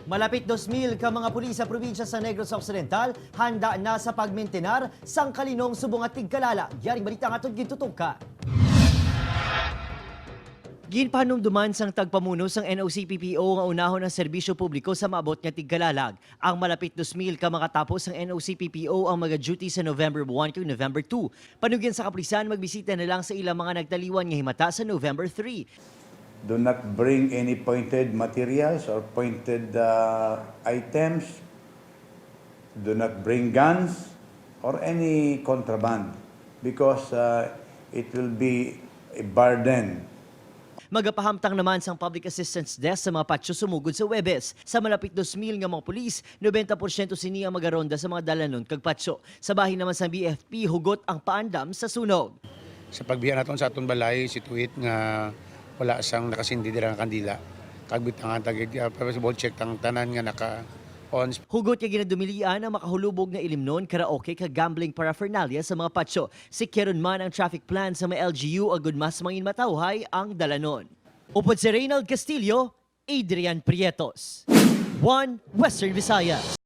Malapit 2,000 ka mga pulis sa probinsya sa Negros Occidental handa na sa pagmentenar sang kalinong subong at tigkalala. Yaring balita nga gintutukan. Ginpahanumduman sang tagpamuno sang NOCPPO nga unahon ang serbisyo publiko sa maabot nga tigkalalag. Ang malapit 2,000 ka makatapos sang NOCPPO ang maga-duty sa November 1 kag November 2. Panugyan sa kapulisan, magbisita na lang sa ilang mga nagtaliwan nga himata sa November 3. Do not bring any pointed materials or pointed items. Do not bring guns or any contraband because it will be a burden. Magapahamtang naman sang Public Assistance Desk sa mga patio sumugod sa Webes. Sa malapit 2,000 nga mga pulis, 90% sini ang magaronda sa mga dalanon kag patio. Sa bahin naman sa BFP, hugot ang paandam sa sunog. Sa pagbiya naton sa aton balay, situate nga wala sang nakasindi dira nga kandila. Kag bitangan tagid possible check tang tanan nga naka on. Hugot nga ginadumilian ang makahulubog nga ilimnon, karaoke kag gambling paraphernalia sa mga patio. Sikyaron man ang traffic plan sa mga LGU agud mas mangin matawhay ang dalanon. Upod si Reynald Castillo, Adrian Prietos. One Western Visayas.